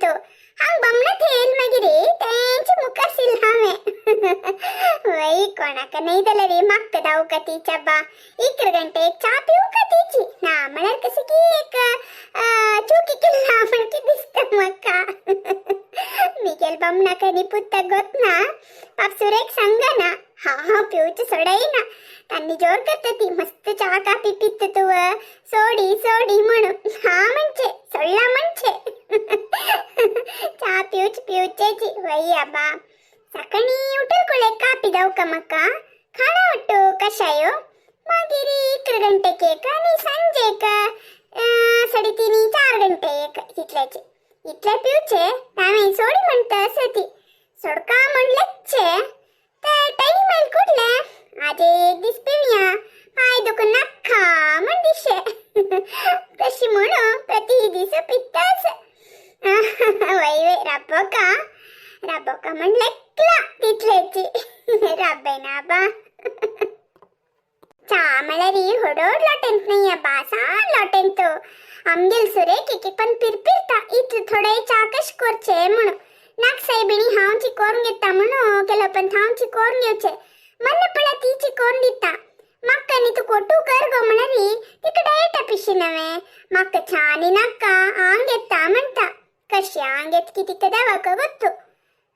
तूं. हांग बमणा थेल मागीर तेंचे मुखार सिल हांवें. वय कोणाक नाही जाल्यार म्हाका दावका तिच्या बा 11 गंटे एक च्या पिवका तिची ना म्हळ्यार कशें की एक चुकी केला म्हण की दिसता म्हाका. मिगेल बमणाक आनी पुत्ताक गोतना पाप सुरेक सांगना हा हा पिवचें सोडयना. तांणी जोर करता ती मस्त च्या कापी पित्त तूं सोडी सोडी म्हणून. हा म्हणचे सोडला म्हणचे च्या पिवच पिवचेची. वय आबा सकाळी उठल कुळे कापी दावका म्हाका खाणा ಒಟ್ಟು ಕಷಾಯ. मागीर 11 गंटेक एक आनी सांजेक 3:30 4 गंटे एक इतल्याचे इतले पिवचे. हांवें सोडी म्हणटा आसा ती सोडका म्हणलेचे ते टायम आयल कुडले आज एक दीस पिवया पांय दुखून नाका म्हण दिशे तशी म्हणून प्रति दीस पिताच. वय वय राबोका राबोका म्हणलेकला तितल्याची राबयना बा. चा म्हळ्यार होडोड लोटेंत न्हय बा सान लोटेंत. आमगेल सुरेक एक पण पिरपिरता इतले थोडे चा कश करचे म्हणून. नाक सायबिणी हांव ची करून घेता म्हणून केलं पण हांव ची करून घेवचे मन्न पळय ती ची करून दिता. म्हाका न्ही तूं कोटू कर गो म्हळ्यार तिका डायटा पिशी नवें म्हाका छान नाका हांव घेता म्हणटा. कशें हांव घेत की तिका देवाक गोत्तू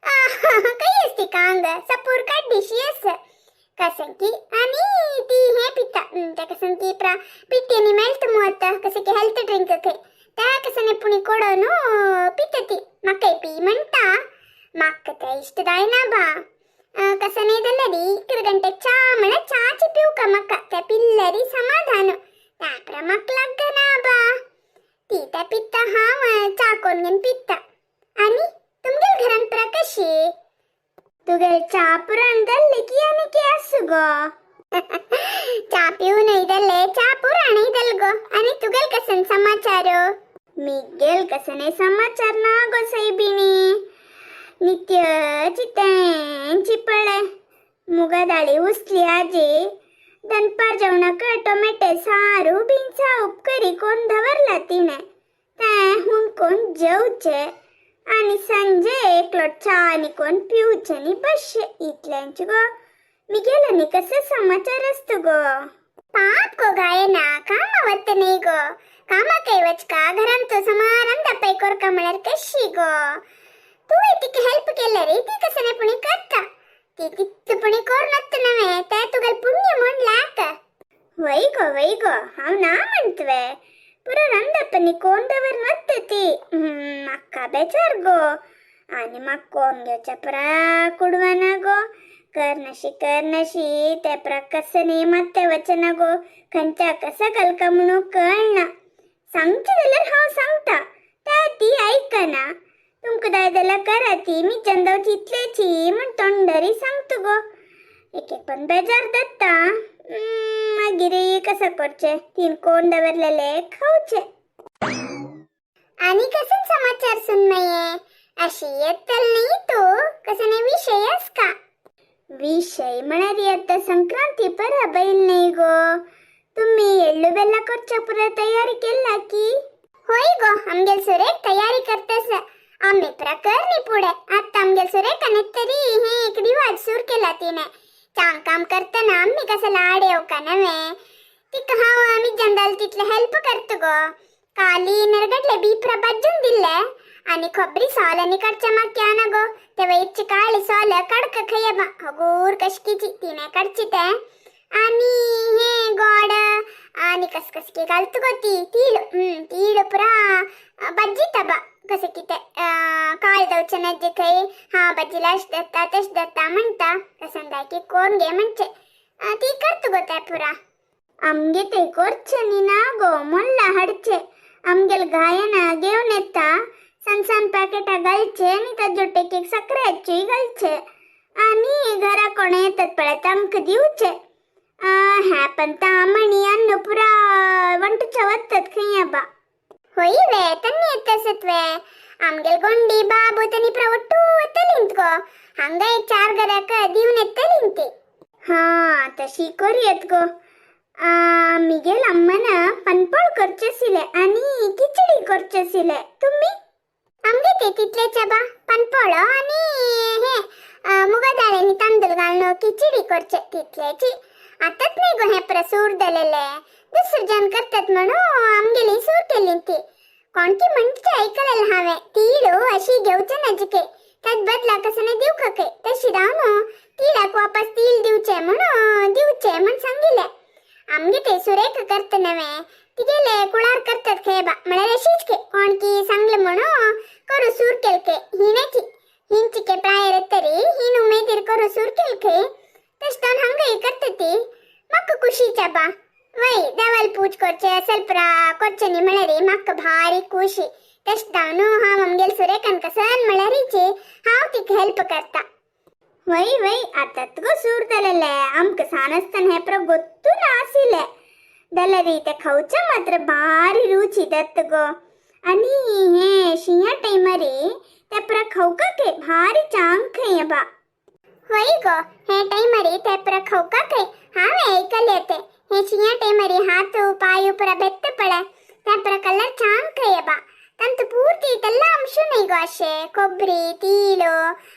खंय आस तिका आंग सपूर काड्डीशी आसा कसं की आणि ती हे पिता त्या कसं की प्रा पिट्ट्यांनी मेळटा मू आतां कसं की हेल्थ ड्रिंक खंय त्या कसं पुणी कोडोन पिता ती. म्हाकाय पी म्हणटा म्हाका तें इश्ट जायना बा. कसं न्ही जाल्यार 11 गंटे च्या म्हळ्यार च्याची पिवका म्हाका त्या पिल्ल्यारी समाधान त्या प्रा म्हाका लागना बा. ती त्या पिता हांव च्या कोन्न घेवन पिता. आनी तुमगेल घरान प्रा कशी तुगेल च्या पुराण जाल्ले की आनी की आसू गो? च्या पिवनय जाल्ले च्या पुराणय जाल गो. आनी तुगेल कसन समाचार? मिगेल कसने समाचार ना गो सायबिणी. नित्य तेंची पळय मुगा दाळी उसली आजी दनपार जेवणाक टोमॅटो सारू बिनसा उपकरी कोण दवरला तिणे तें हुनकोन जेवचे आनी संजे एक लोट च्या आनी कोण पिवचे नी बसचे इतल्यांचे गो. मिगेल आनी कसे समाचार असतो गो? पाप गो गायना कामा वत न्ही गो. कामाकय वचका घरान तो समारान दपाय कोरका म्हळ्यार कशी गो? तूं तिका हेल्प केल्यार ती कसं पुणी करता ती तितू पुणी कोर नत्त नव्हे ते तुगेल पुण्य म्हण लाक. वय गो वय गो हांव ना म्हणतवे पुरो रंदपनी कोण दवर नत्त ती म्हाका बेजार गो. आनी म्हाका कोण घेवच्या पुरा कुडवना गो. करनशी करनशी ते प्रा कसं न्ही मात्ते वचना गो. खंयच्या कसं घालका म्हणून कळना. सांगचे जाल्यार हांव सांगता त्या ती आयकना. तुमकां जाय जाल्यार करा ती मी चंदवची इतलेची म्हण तोंडरी सांगता गो. एक एक पण बेजार जाता. मागीर कसं करचे तीन कोण दवरलेले खावचे. आणि कसं समाचार सुनमये अशी येतल नाही तो कसं नाही विषयच का? विषय म्हळ्यार आता संक्रांती परब येईल नाही गो. तुम्ही एಳ್ಳು ಬೆಲ್ಲ ಕೊರ್ಚ ಪುರ तयारी केला की? होय गो आमगेल सुरेख तयारी करतस. आम्ही प्रकरणी पुढे आता आमगेल सुरेख तरी हे एक रिवाज सुर केला तिने. चांग काम करताना आम्ही कसं लाड येऊ का नव्हे तिका हांव आम्ही जंदाल तितले हेल्प करतो गो. काली नरगडले बी भाजून दिले आणि खोबरी सोल आणि काडच्या माक्या ना गो. तेव्हा इतची काळी सोल कडक खयबा हगूर कशकीची तिने काडची ते. आणि हे गोड आणि कस कस की घालतो गो ती तीळ तीळ पुरा भाजीता बा कसं की ते काळ दवचे ना जे खंय हा भाजीला अश जाता तश जाता म्हणटा तसं जाय की कोण घे म्हणचे ती करतो गो त्या पुरा. आमगे ते करचे न्ही ना गो मोल्ला हाडचे. आमगेल गायना घेवन येता सान सान पॅकेटां घालचे आनी ताजे एक एक साकऱ्याची घालचे आनी घरा कोण येतात पळय तांकां दिवचे. ह्या पण तामणी अन्न पुरा वंटूच्या वतात खंय बा. होय वे तन्नी येत आसत वे आमगेल गोंडी बाबू तनी पुरा ಒಟ್ಟು वतलींत गो. हांगा एक चार घराक दिवन येतलीं ती. हा तशी करूयात गो. मिगेल अम्मान पनपळ करचे आशिल्ले आनी खिचडी करचे आशिल्ले. तुम्ही? आमगे ते ते तितलेच बा पानपोळो आनी हे मुगा दाळ आनी तांदूळ घालून खिचडी करचे तितल्याची. आतांच न्ही गो हें सूर जालेले, दुसरे जण करतात म्हणून आमगेली सूर केली ती. कोणकी म्हणचे ऐकलेलं हांवें, तीळ अशी घेवचे नजके, त्यात बदला कसं नाही दिवक काय, तशी रावन तिळाक वापस तीळ दिवचे म्हणून दिवचे म्हण सांगितले. आमगे ते सुरेख करत नव्हे, तिगेले कुळार करतात खे बा, म्हळ्यार अशीच खे कोणकी सांगले म्हणून करू सूर केलके. हिण्याची हिंचिके प्रायर तरी हिन उमेदीर करू सूर केलके, तशें हंगय करता ती. म्हाका खुशीच्या बा वय, देवाल पूज करचे असल प्रा करचे न्ही म्हळ्यार म्हाका भारी खुशी. तशें जावन हांव आमगेल सुरेखान कसन म्हळ्यारीची हांव तिका हेल्प करता. वय वय, आतां गो सूर जालेले. आमकां सान आसतना हें प्र गोत्तू नाशिल्लें, जाल्यार ते खावचे मात्र भारी रुची दत्त गो. आनी हे शिंया टायमारी ते प्र खावका खे भारी चांग खंय बा. होय गो, हे टायमारी ते प्र खावका खंय. हांवें ऐकले ते हे शिंया टायमारी हात पाय पुरा बेत्त पळे, ते प्र कलर चांग खंय बा. ತಂತು ಪೂರ್ತಿ ಇದೆಲ್ಲ ಅಂಶ ಗೋ ಅಶೆ ಕೊಬ್ಬರಿ ತೀಳು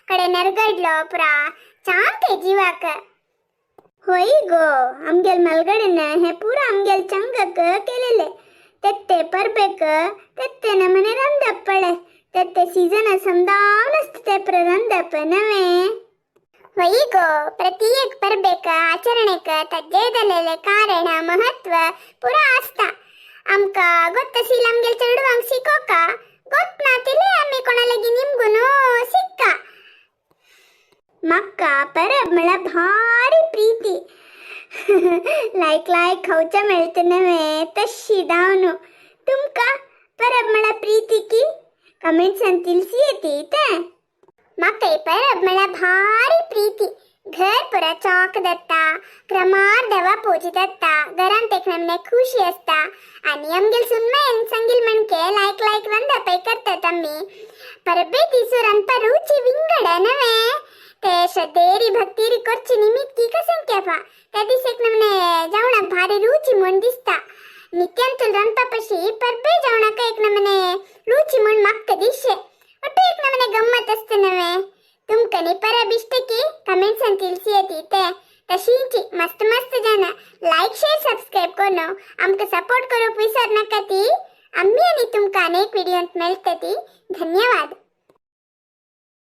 ಕಡೆ ನೆರಗಡ್ಲು ಪುರ ಚಾಂಗ್ ಜೀವಾಕ. होय गो, आमगेल मलगडेन हे पुरा आमगेल चंगक केलेले. तेत्ते परबेक तेत्ते नमने ರಂದಪ್ಪಳೆ, तेत्ते सीजन समदावन ते प्र ರಂದಪ್ಪ ನವೆ. वय गो, ಪ್ರತಿಯೊಂದು ಪರ್ಬೇಕ ಆಚರಣೆಕ ತಜ್ಜೇದಲೆಲೆ ಕಾರಣ ಮಹತ್ವ ಪೂರ ಆಸ್ತಾ. आमका ಗೊತ್ತಸಿಲ್ಲ आमगेल चेडवांक शिकोका, ಗೊತ್ತ नातिले आमी कोणालागी निमगुनो सिक्का. म्हाका परब म्हळ्यार भारी प्रीती. लायक लायक खावच्या मेळटा नव्हे, तशी धावन तुमकां परब म्हळ्यार प्रीती की कमेंट्सान तिलसी येते ते. म्हाका परब म्हळ्यार भारी प्रीती. घर पुरा चौक दत्ता, क्रमार देवा पूज दत्ता, घरांत एक नमने खुशी असता. आनी आमगेल सुनमेन सांगील म्हणके लायक लायक रांदपय करतात आमी. परबे दिसू रांदपा रुची विंगड नव्हे, ते श्रद्धेरी भक्तीरी करची निमित्त की कसं केपा त्या दीस एक नमने जेवणाक भारी रुची म्हूण दिसता. नित्यांतून रांदपा पशी परबे जेवणाक एक नमने रुची म्हूण म्हाका दिसचे ಒಟ್ಟು एक नमने गम्मत असते नव्हे. तुमकां न्ही परब इश्ट की कमेंट्सान तिलसी येते ते. तशींची मस्त मस्त जन लायक शेअर सबस्क्राईब करून आमकां सपोर्ट करूंक विसर नाका ती. आमी आनी तुमकां अनेक व्हिडियोंत मेळटली. धन्यवाद.